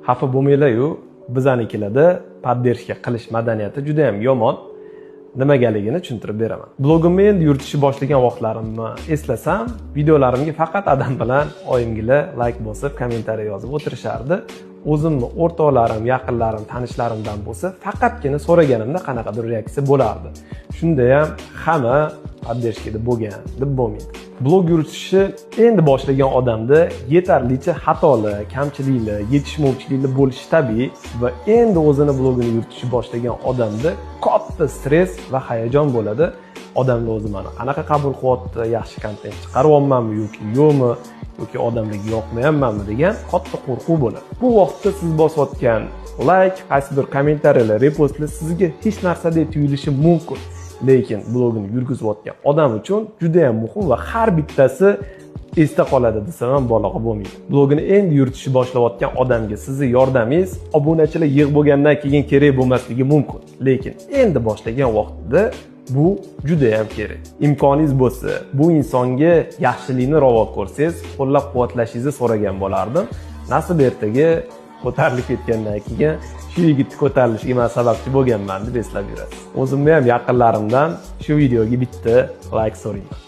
Xafa bo'lmanglar-yu, bizanikilarda поддержка qilish madaniyati juda ham yomon. Nimagaligini tushuntirib beraman. Blogimni endi yuritishni boshlagan vaqtlarimni eslasam, videolarimga faqat adam bilan oyimgila layk bosib, kommentariy yozib o'tirishardi. O'zimni o'rtoqlarim, yaqinlarim, tanishlarimdan bo'lsa, faqatgina so'raganimda qanaqadir reaksiya bo'lardi. Shunda ham hamma поддержка da bo'lgan deb bo'lmaydi. Blog yuritishni endi boshlagan odamda yetarlicha xatolar, kamchiliklar, yetishmovchiliklar bo'lishi tabiiy va endi o'zini blogini yuritishni boshlagan odamda katta stress va hayajon bo'ladi. Odamlar o'zi mani qanaqa qabul qilyapti, yaxshi kontent chiqaryapmanmi yoki yo'qmi, yoki odamlarga yoqmayapmanmi degan katta qo'rquv bo'ladi. Bu vaqtda siz bosayotgan layk, qaysidir kommentariyalar, repostlar sizga hech narsadek tuyulishi mumkin. Lekin blogini yurgizayotgan odam uchun juda ham muhim va har bittasi esda qoladi desam ham mubolag'a bo'lmaydi. Blogini endi yuritishni boshlayotgan odamga sizni yordamingiz obunachilar yig'ib bo'lgandan keyin kerak bo'lmasligi mumkin. Lekin endi boshlagan vaqtida bu juda ham kerak. Imkoningiz bo'lsa, bu insonga yaxshilikni ravo ko'rsangiz, qo'llab-quvvatlashingizni so'ragan bo'lardim. Nasib ertaga ko'tarilib ketgandan keyin shu yigitni ko'tarilishiga man sababchi bo'lganman deb eslab yurasiz. O'zimni ham yaqinlarimdan shu videoga bitta layk so'rayman.